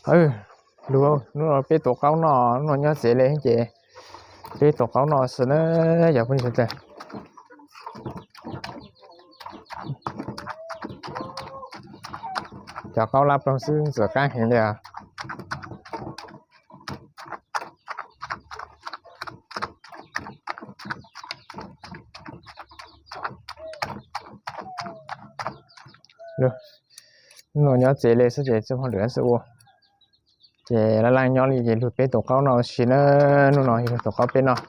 Lug, hnub no peb tuav qaub noj, hnub no nyob tsev li ces peb tuav qaub noj xwb na cov phooj ywg. Cov qaub lab ploog xwb ntxim qab heev li os. Hnub no nyob tsev li xwb ces txij hmo lwm xwb ua. Ces laj laj nyob li ces lug peb tuav qaub noj ua si na, hnub no yog lug tuav qaub peb noj.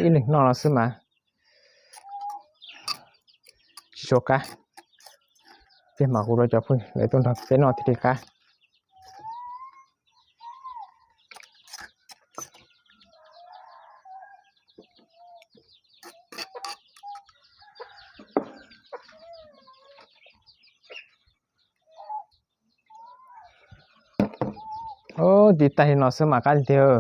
Ib leeg noj no xwb mas tsis tshua qab, thiaj mam hu rau cov phooj ywg lawv tuaj nrog peb noj thiaj li qab. Tiv tag li no xwb mas qab tiag.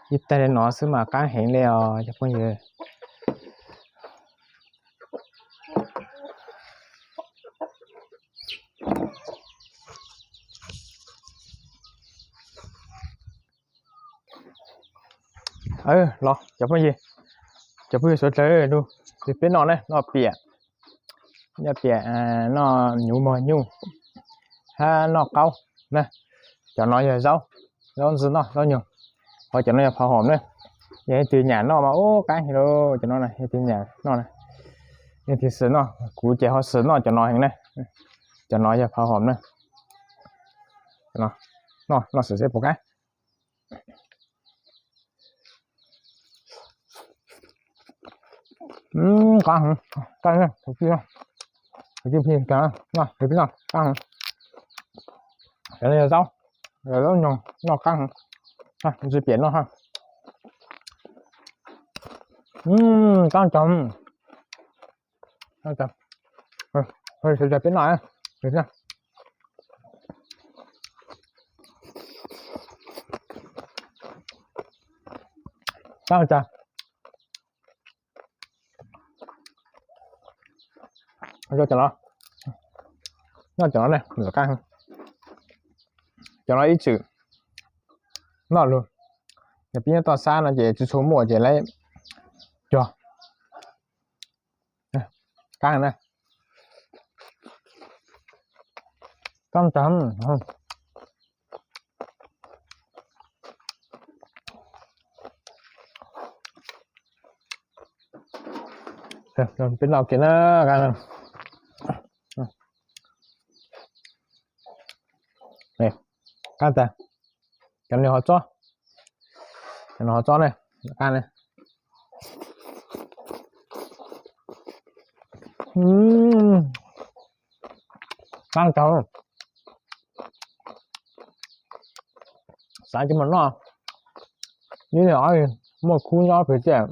Tiv tag li no xwb mas qab heev li os cov phooj ywg. Los cov phooj ywg, cov phooj ywg suav dlawg lug, peb noj na, noj piam, noj piam, noj nyuv mog nyuj, hab noj qaub na. Cov no yog zaub, zaub ntxwg noj, zaub nyuag. Ho cov no yog phov hom na. Yog leej twg nyam noj mas ub qab heev lauj, cov no leej twg nyam noj na. Leej twg xwm noj, kuv ces ho xwm noj cov no heev na. Cov no yog phov hom na. Noj xwm seb puas qab. Qab heev, qab heev, qab heev. Cov no yog zaub, zaub nyuag, noj qab heev. Ntsis piam noj ha. Qab tag. Peb noj. Qab tag. Cov no, noj cov no ne, qab. Cov no ib txwm noj lug, yog peb nyob toj xab no ces tsis tshua muaj ces lawv cog. Qab na. Qab tag. Peb noj kiag na. Qab tag. Cov no ho txob, cov no ho txob ne, qab ne. Qab tag. Xav tsis muaj noj, ib leeg ob leeg muaj khub nyob pem tiaj,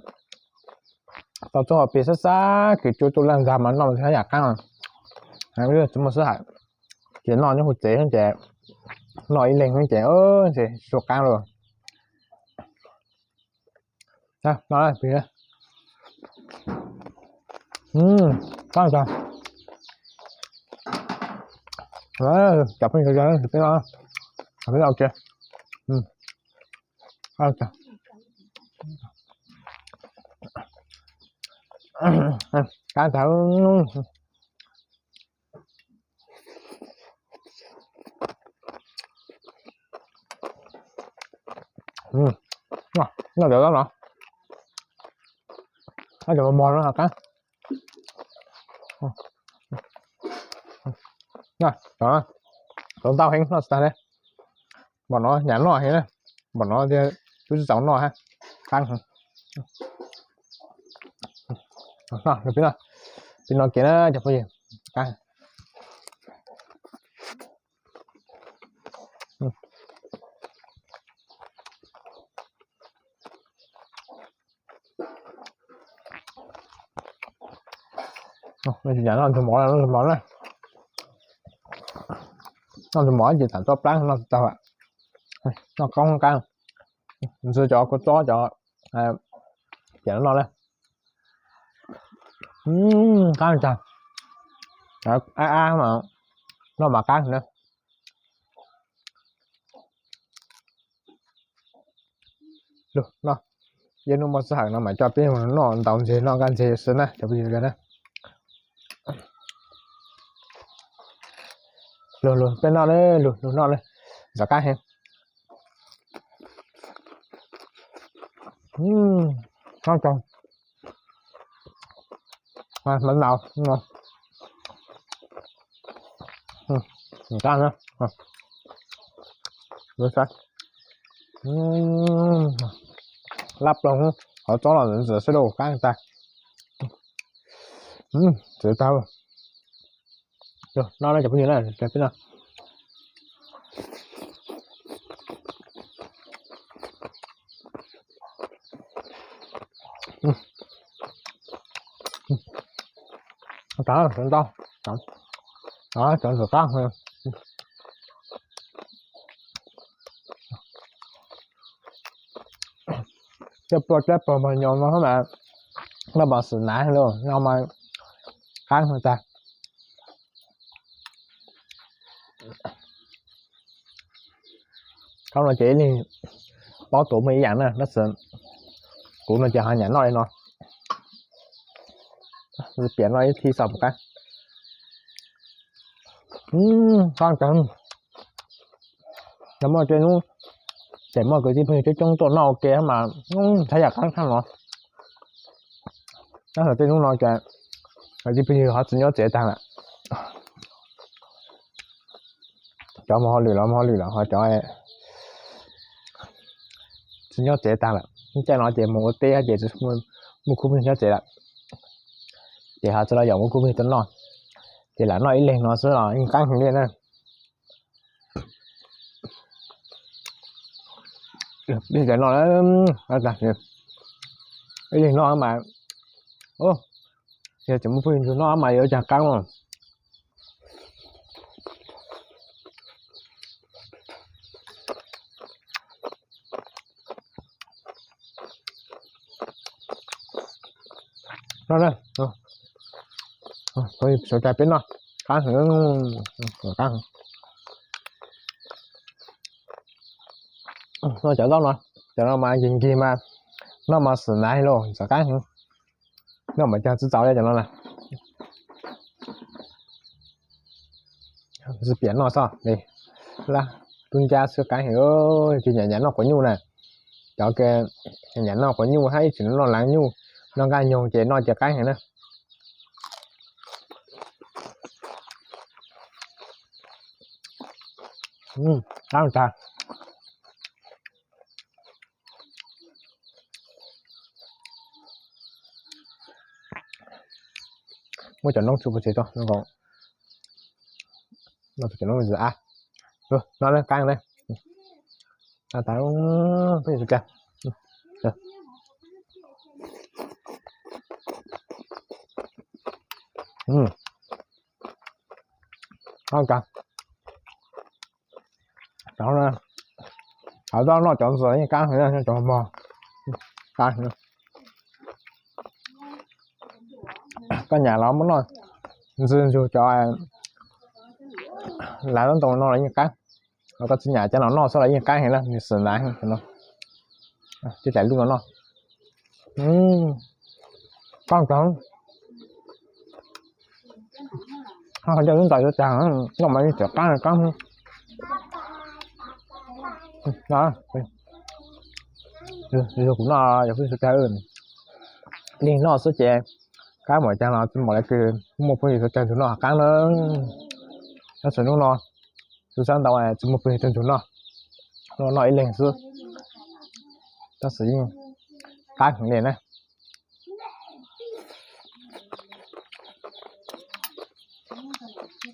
tau txob pem xab xab kws cua cua laj ntag mas noj hab yam qab. Tsis muaj sij hawm, ces noj nyob hauv tsev ces noj ib leeg ces tsis tshua qab lawm. Cov phooj ywg, peb noj, peb noj ua ke. Qab tag. Noj cov zaub no, noj cov mos mos no qab. Cov ntau heev noj tsis tag li. Npaum no nyam noj heev na, npaum no tiag tub tsis txaus noj hab. Qab heev. Peb noj kiag na cov phooj ywg. qab. Noj ntxuag mov, noj ntxuag mov na. Noj ntxuag mov ces tam tsob plab noj tsis tau. Noj qoob qab. Ntxuag cov kua txob cov piam no na. Qab tag. Ab ab mas noj mas qab na. Lug noj, ib hnub muaj sij hawm no mas coj peb noj ntaus ntseg noj nkaj ntseg xwb na cov phooj ywg na. Lug lug peb noj, lug lug noj, ntxim qab heev. Noj tag, mas ntaus no. Qab na. Lab ploog, qhov tsob los ntxim xwb lauj, qab tag. Txawv tag. Noj na cov phooj ywg na, peb noj. Cov ntau, cov ntxim qab. Tej pluaj tsiab pawg mas nyo no mas, noj mas xwm nav lauj, noj mas qab tag. Qab no ces ib leeg paub tuav muaj ib yaam na, tab sis kuv no ces ho nyam noj li no. Piam noj ib thib xwb puas qab. Qab tag. Yog muaj tej hnub ces muaj kwv tij phooj ywg coob coob tuaj noj ua ke mas thab yam qab tshaj no. Tab sis tej hnub no ces kwv tij phooj ywg ho tsis nyob tsev tag lawm. Cov mus hauj lwm los mus hauj lwm los ho cov tsis nyob tsev tag lawm. Caij no ces mus ua teb ces tsis muaj khub phooj ywg nyob tsev lawm, ces ho tsis los yaum muaj khub phooj ywg tuaj noj, ces lam noj ib leeg no xwb los yeej qab heev li na. Ib leeg no, ib leeg no mas, yog tsis muaj phooj ywg nrog noj mas yuav cas qab no. Noj na, sawv daws peb noj, qab heev, qab heev. Noj cov zaub no, cov no mas nkig nkig mas noj mas xwm nav lauj, ntxim qab heev. Noj mas cog tsis txaus li cov no na. Tsis piam noj xwb, lab tub ncab xwb qab heev, ces nyam nyam noj quav nyuj na. Cov nyam nyam noj quav nyuj hab ib txwm noj laav nyuj, noj nqaij nyoog ces noj ces qab heev na. Qab tag. Muab cov noob tso pov tseg tso, no cov noob zis av. No qab ne. Qab tag. Cov no, cov zaub noj cov ntxuag yeej qab heev, cov mog qab heev. Koj nyam los muab noj ntxwg ntsug cov lav zaub ntoo no los yeej qab. Koj tsis nyam cov no noj xwb los yeej qab heev na, nws xwm nav heev no. Tib daim lub no noj. Qab tag. Ho cov lub ntawd tag, noj mas yeej tseem qab qab. Kuv noj yog phooj ywg sawv daws, ib leeg noj xwb ces qab npaum cas los tsis npaum li kws muaj phooj ywg sawv daws nrog noj qab na. Tab sis hnub no tub sab ntau tsis muaj phooj ywg sawv daws nrog noj, noj ib leeg xwb, tab sis yeej qab heev li na. No,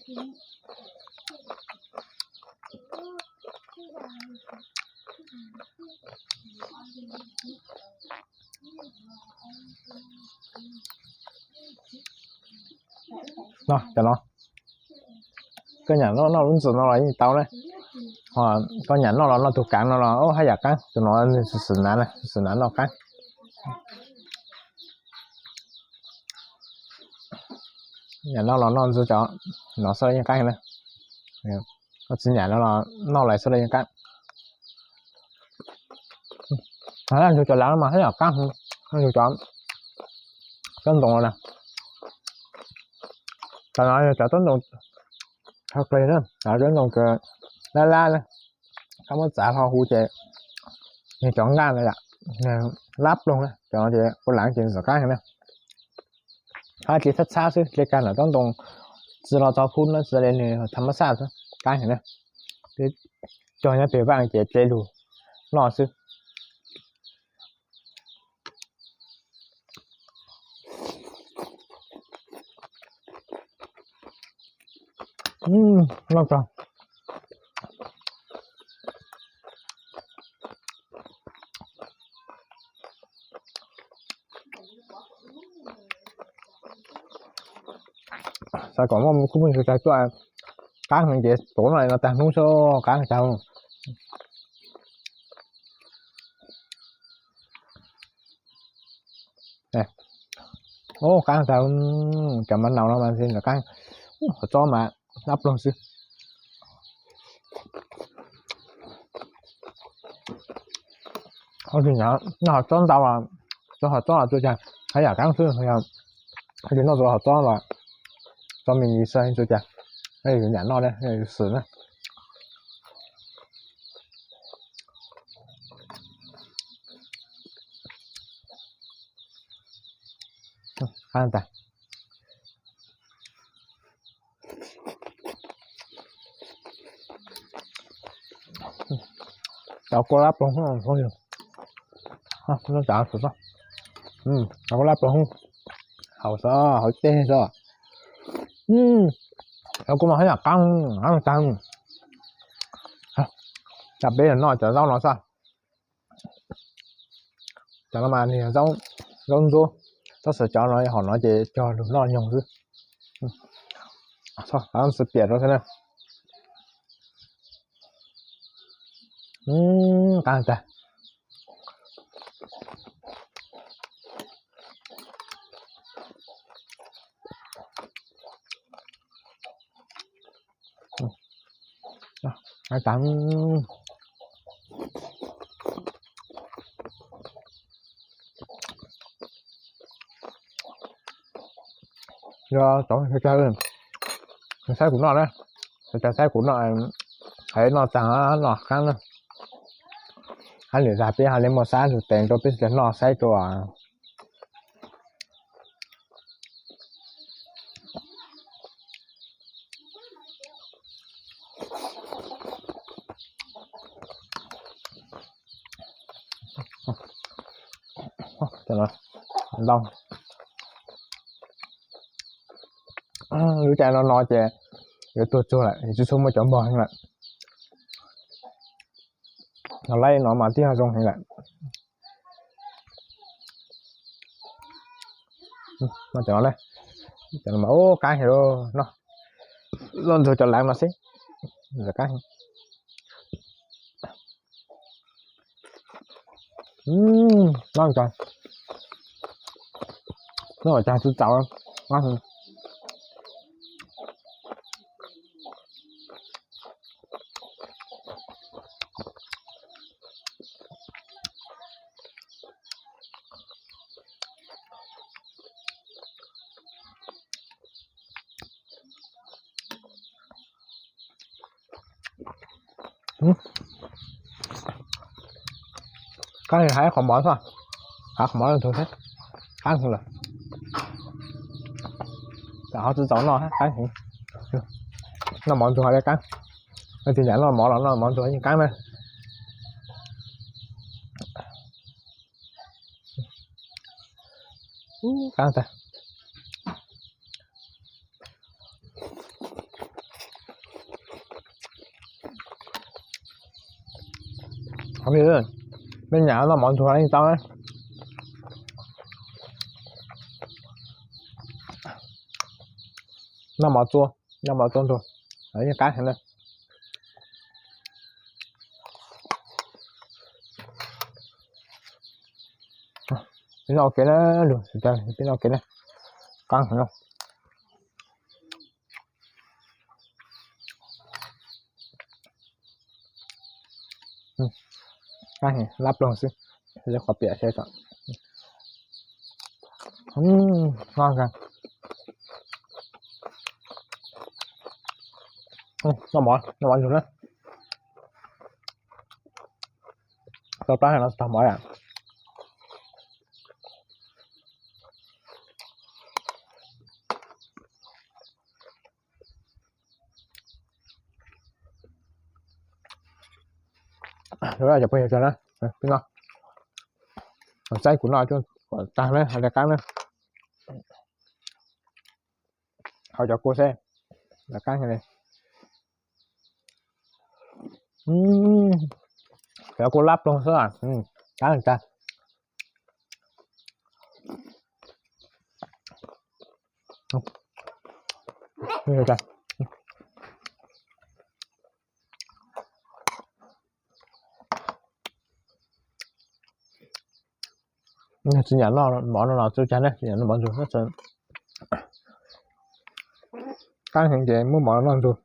cov no koj nyam noj noj lub ntxwm no los yeej tau na. Ho koj nyam noj los noj tus kav no los haj yam qaab, tus no nws xwm xwm nav na, xwm xwm nav noj qaab. Nyam noj los noj ntxwm cov no xwb los yeej qaab na. Koj tsis nyam no los noj los xwb los yeej qaab. Yug cov lav no mas haj yam qaab, yug cov taub ntoo no na. Cov no yog cov taub ntoo hau plig na, cov taub ntoo lab lab na. Koj muab txav hlo huv ces yog cov nqaj no yom, lab ploog na, cov no ces ua lav ces ntxim qaab heev na. Hab hle txhab txhab xwb, hle kag nram taub ntoo txi los txog khub no txi li nws tham mab xaj xwb, qaab heev na. Cog nyob peg vaaj ces hle lug noj xwb. Noj tag. Xav kom muaj khub phooj ywg txhua tus tuaj, qaab heev ces tuav no no tag hnub xwb, qaab tag. Ub, qaab tag, cov mab naus no mas nws qaab, qhov tsob mas lab ploog xwb. Noj qhov tsob ntau, tso qhov tsob los tsuas cas haj yam qaab xwb, yog noj tsuas qhov tsob los tso me ntsis xwb tsuas cas, yus nyam noj, yus xwm na. Qaab tag. Cov kua lab ploog, cov kua lab ploog, haus xwb, haus teg xwb. Cov kua mas haj yam qaab, qaab tag. Cov peb yog noj cov zaub no xwb. Cov no mas nws yog zaub ntxuab, tab sis cov no hom no ces cog lug noj nyoog xwb. Txhob piam rau xwb na. Qaab tag. Qaab tag. Yog tsoom sawv daws saib kuv noj na, sawv daws saib kuv noj, hais noj tag noj qaab na. Hab lwm zag peb ho le muaj sab ntug tees rau peb sawv daws noj saib rau. Ntau. Lub caij no no ces yuav tuag tsuag lawm, tsis tshua muaj cov npog heev lawm. Laib no mas twb yog zoo heev lawm. Noj cov no, cov no mas ub qaab heev, noj loj ntxuag cov lav no xwb, qaab heev. Noj cov, noj cov txaus txaus. Qaab heev, hab qhov mov xwb, hab qhov mov ntug xwb, qaab heev lawm. Tam ho tsis txaus noj, qaab heev. Noj mov ntug ho li qaab. Tsis nyam noj mov los noj mov ntug yeej qaab na. Qaab tag. Mej nyam noj mov ntsuag yeej tau na. Noj mov txua, noj mov txua ntsuag yeej qab heev na. Peb noj ua ke na, peb noj ua ke na. Qab heev na. Qab heev, lab ploog xwb, qhov piam seb tso. Noj kawg. Noj mov, noj mov ntsuag na. Tau plab no tau mov yom. Cov phooj ywg na, peb noj. Saib kuv noj kom tag na, hais li qab na. Hau cov kua seb, qab li. Cov kua lab ploog xwb, qab tag. Tsis nyam noj mov no los txuj cag ne, tsis nyam noj mov ntsuag. Qab heev ces muab mov noj ntsuag.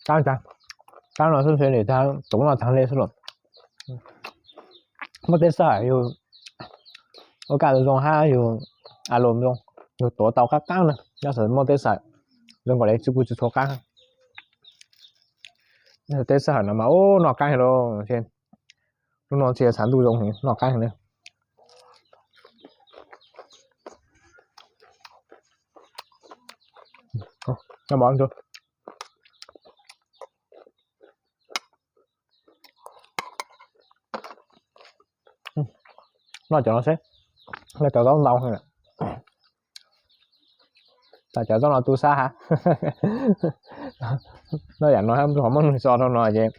Qab tag, qab no xwb ntshe tub no tag li xwb los. Muaj tej sij hawm yus ua kaj zoo hab yus a lum zoo, yus tuav tau qab qab na, tab sis muaj tej sij hawm zoo nkaus li tsis, kuj tsis tshua qab. Tej sij hawm no mas ub noj qab heev lauj, lub no tsis xav ntuj zoo heev noj qab heev na. Noj mov ntsuag. Noj cov no seb, noj cov zaub ntau heev. Tas cov zaub no tu sab hab. Noj yam no hab, qhov muaj neeg tso rau no ces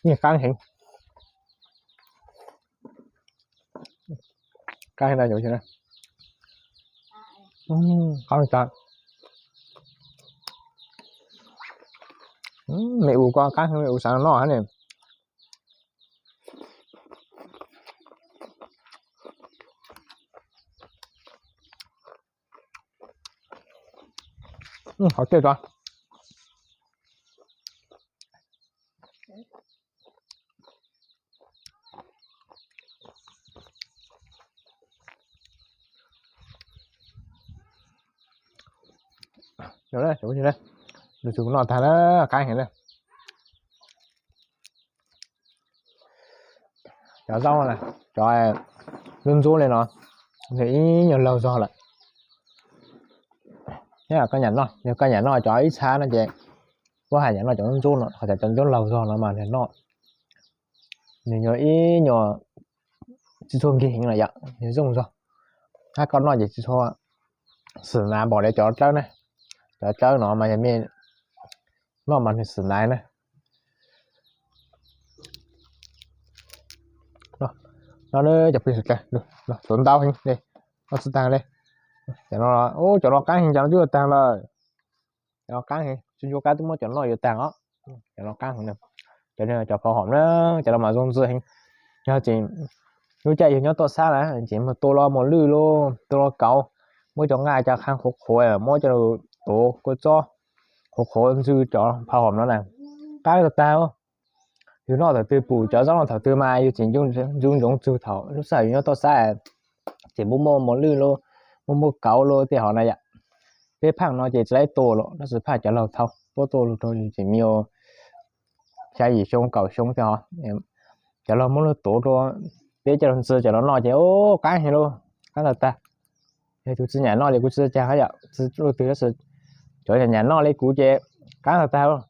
yeej qab heev. Qab heev na. Me us ko qab heev, me us xav noj hab ne. Qhov tiaj tso. Lwm tus noj tag na, qab heev na. Cov zaub na, cov ntxub ntxub li no, nws ib nyuag laug zog lawm. Thiab koj nyam noj, yog koj nyam noj cov ib txhab no ces, puab hais nyam noj cov ntxub ntxub no, qhov cov ntxub laug zog no mas nws noj, nws nyuag ib nyuag tsis tshua nkig heev lawm yom, nws zoo zog. Hab koj noj ces tsis tshua xwm nav npaum li cov dlawb na, cov dlawb no mas yog me noj mas nws xwm nav na. No cov phooj ywg, tuav ntau heev li, noj tsis tag li. Cov no, cov no qab heev, cov no twb yuav tag lawm. Cov no qab heev, tsis ntsuab qab twb muab cov no yuav tag os. Cov no qab heev na. Cov no cov phau hom na, cov no mas zoo ntxwv heev. Yog tseem lub caij yog nyob tuaj sab na ces muab tua los mos lwj los tua los kauv, muab cov nqaij cov qhab qhuav qhuav, muab coj los tuav kua txob qhuav qhuav ntxwg cov phau hom no na, qab tag tag. Yus noj thaum twg pum cov zaub no thaum twg mas yus tseem ntsoov ntsoov txug thaum lub sij hawm yus nyob tuaj sab, ces muaj muaj mos lwj los, muaj muaj kauv los tej hom na yom. Peb phaaj no ces tsis laib tua lawm, tab sis phaaj cov laug thau puab tua lug rau yus tseem me xya yim xyoo kaum xyoo tej hom, cov laug muab lug tuav rau peb coj lug ntxwg cov no noj ces qab heev lauj, qab tag tag. Yog tus tsis nyam noj ces kuv tsis ua cas hab yom, tsis ua twg tab sis cov nyam nyam noj li kuv ces qab tag tag lauj.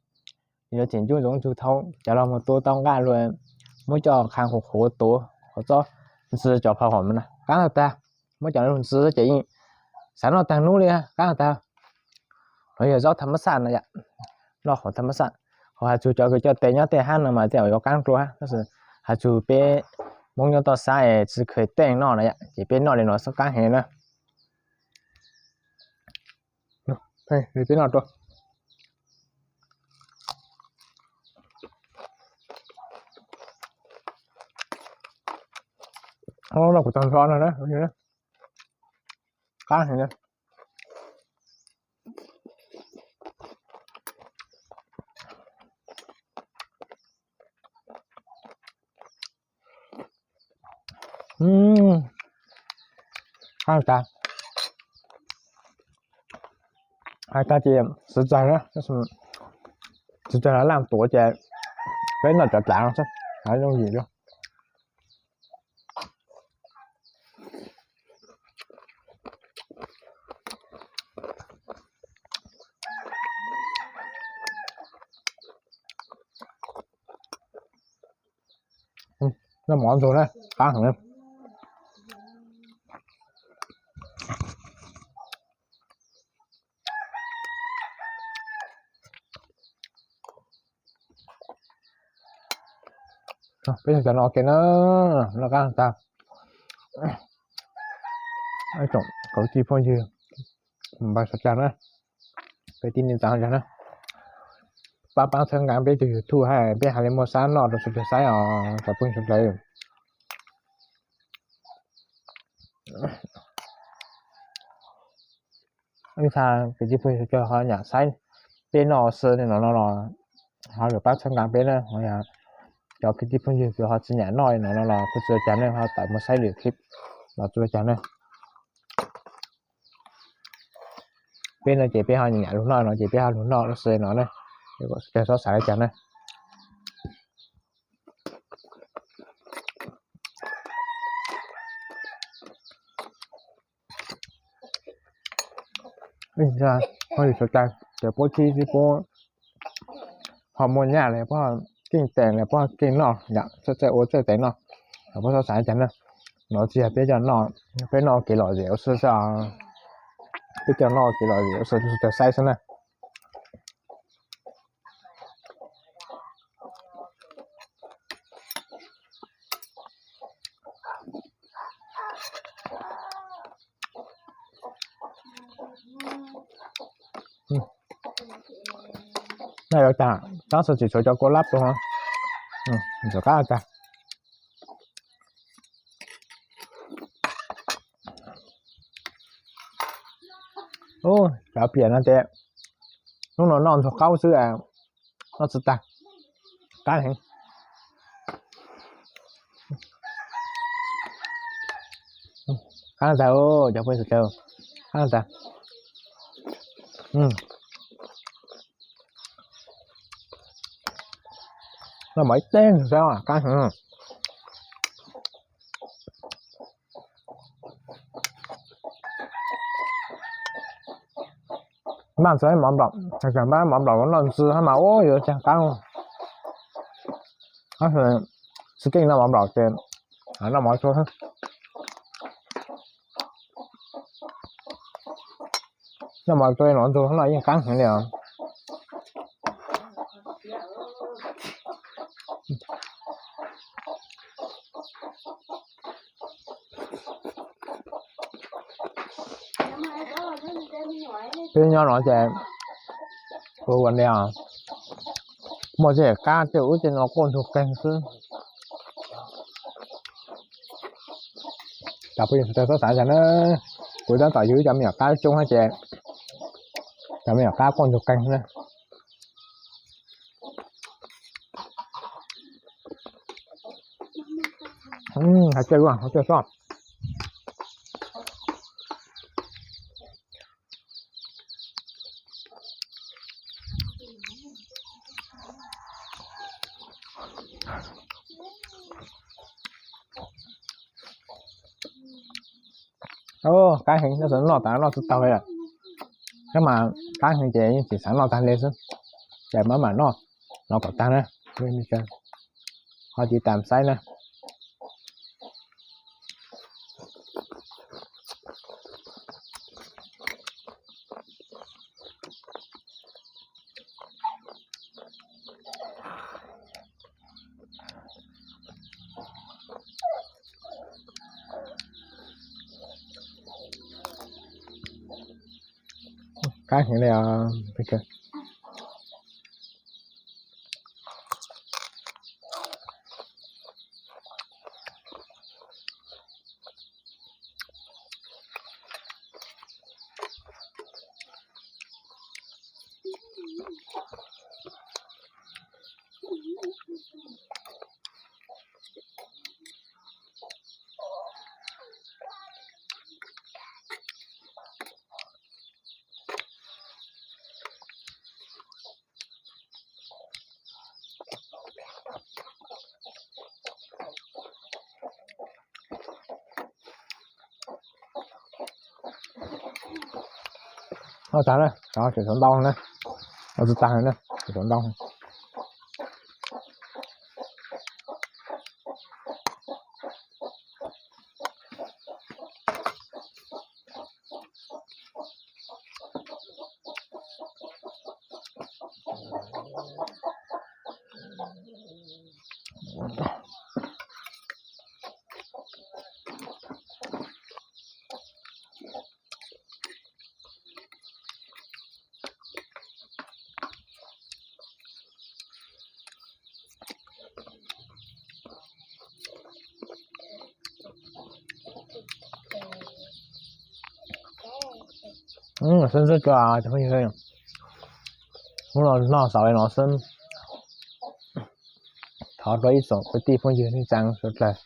yuav tseem ncuj zoov ncuj thaub, cov los mus tua tau nqaj luag muab cov qhaav qhuav qhuav tuav qhov txob ntxi cov phau hom no qab tag tag, muab cov ntxi ces yeej xav noj tag hnub li qab tag. Los yog zaub tham mab xaj no yom, noj qhov tham mab xaj. Qhov has txug cov kws coj tes nyob tej hab no mas tej zaum yuav qaab dlua hab, tab sis has txug peb Moob nyob toj sab es tsi kheev teej noj no yom, ces peb noj li no xwb qaab heev na. Peb noj rua. Noj kuv tag nrho no na, qaab heev na. Hais tag, hais tag ces xwv txag na, xwv txag laj tuav ces peb noj cov dlav no xwb, zoo yim li. Noj mov ntxuag na, qaab heev. Peb cov no ua ke na, noj qaab tag. Ib tsoom kwv tij phooj ywg, npawg suav dlawg na, peb tij neej tsa na, pab paab txhawb nqaa peb tus YouTube hab peb has le muaj sab noj rua suav dlawg saib os cov phooj ywg sawv dlawg. Ib txha kwv tij phooj ywg sawv dlawg ho nyam saib peb noj xwb li no no los ho lawm pab txhawb nqaa peb na, ho yog cov kwv tij phooj ywg kws ho tsi nyam noj li no no los kuj tsi ua cas ne, ho tawm mus saib lwm clip los tsi ua cas ne. Peb no ces peb ho nyam lug noj no ces peb ho lug noj lub xwb no na, sawv dlawg txhob xav li cas na. Ib txha phooj ywg sawv dlawg ces puab txhib txhib puab ho muaj nyaj li puab keej teem li puab keej noj yom, txawj txawj ua txawj teem noj, puab txhob xav li cas na. No tsi yog peb cov noj, peb noj kev lom zem ua si xwb, peb cov noj kev lom zem ua si rua sawv dlawg saib xwb na. Noj yuav tag, tab sis tseem tshuav cov kua lab rua, ntxim qab tag. Cov piam no ces hnub no noj ntxuag qaub xwb, noj tsi tag, qab heev. Qab tag, cov phooj ywg sawv dlawg, qab tag. Noj mov ib teg saib, qab heev. Npaj txhua mov nplaum, tseem npaj mov nplaum noj ntxwg hab mas ua yuav tsaug qab. Tab sis tsi keej noj mov nplaum ces noj mov tsua, noj mov tsua noj ntxwg no yeej qab heev li os. Peb nyob no ces ua ua li os, muaj tej qab tej ub tej no quaj ntug qeeg xwb. Cov phooj ywg sawv dlawg txhob xav cas na, kuv tab tom yug cov me nyuam qab coob hab ces cov me nyuam qab quaj ntug qeeg na. Hais tias luaj, hais tias soj. Qab heev, noj tas noj tsis tau li lawm. Tab mas qab heev ces yeej tsis xav noj tag li xwb, ces mam mam noj. no kom tag na. Ho tiv tam saib na. Qab heev li os. Noj tag na, tseem tshuav ntau na. Noj tsis tag na, tseem tshuav ntau. Xeeb xeeb tso cov phooj ywg, hnub no noj xaus li no xwb. Thov rau ib tsoom kwv tij phooj ywg neej tsaa suav dlawg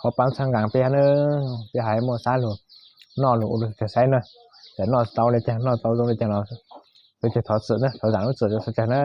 ho paab txhawb nqaa peb hab na, peb hais muaj sab lug noj lug ua lug txhaj saib na. Txawm noj tau le caag, noj tau zoo le caag los peb thov txim na, thov zaam lub txim rau suav dlawg na.